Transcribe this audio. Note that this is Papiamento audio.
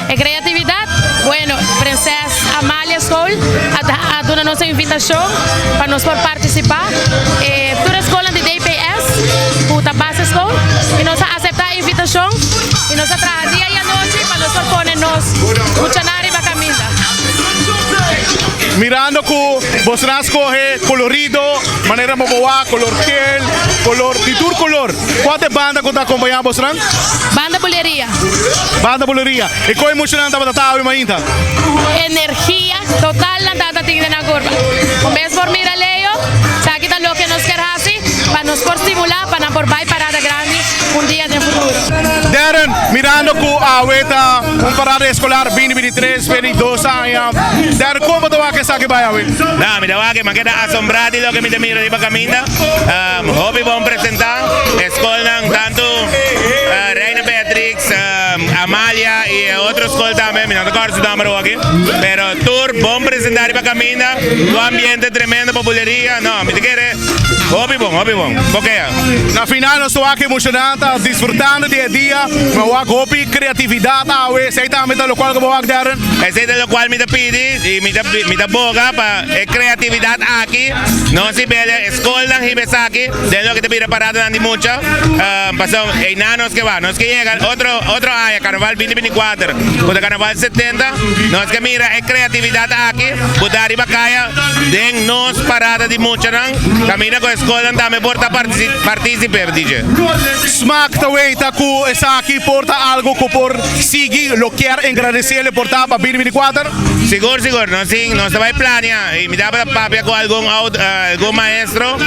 E creatividad, bueno, Prinses Amalia School a duna nos invitacion pa nos por participa. Tur scol di DPS, cu ta basisschool, y nos a acepta e invitacion y nos a traha dia y anochi pa nos por pone nos muchanan riba caminda. Mirando cu boso a scoge colorido, manera moboa, color geel, color, di tur color. Cua ta e banda cu ta acompaña boso? Banda Buleria. Banda Buleria. Y con emocionante ta awe mainta? Energia total nan tata tin na curva. Un bes por mira Leo, esaki ta loke nos kier haci, pa nos por stimula, pa nan por bay parada grandi un dia den futuro. Darren, mirando cu awe ta un parada escolar 2023, 22 aña. Darren, con bo ta wak esaki bay awe? No, mi ta cu mi a keda asombra di loke mi ta mira riba caminda. Hopi bon presenta. Scol tanto Reina Beatrix, Amalia y otro scol tambe, mi no ta corda su nomber aki. Pero tur bon presenta riba caminda, un ambiente tremendo, popularia. No, mi ta kere hopi bon, hopi bon. Ok. Na final nos ta emocionante, disfrutando di e dia, mi a wak hopi creatividad awe, esey tambe ta locual cu bo a wak, Darren? Esey ta locual mi ta pidi y mi ta boga pa e creatividad aki. No si bele scol nan hiba esaki, den loke ta bira parada nan di mucha. Paso e nos ke bay, nos ke yega otro aña Carnaval 2024, cu Carnaval 70, nos ke mira e creatividad aki, bota riba caya, den nos parada di mucha nan, caminda cu scol nan tambe por ta participe, DJ. Smaak ta weta cu esaki por ta algo cu por sigui lo kier agradece por ta pa 2024. Sigur, sigur, nos si, nos ta bay planea y mi ta papia cu algun maestro.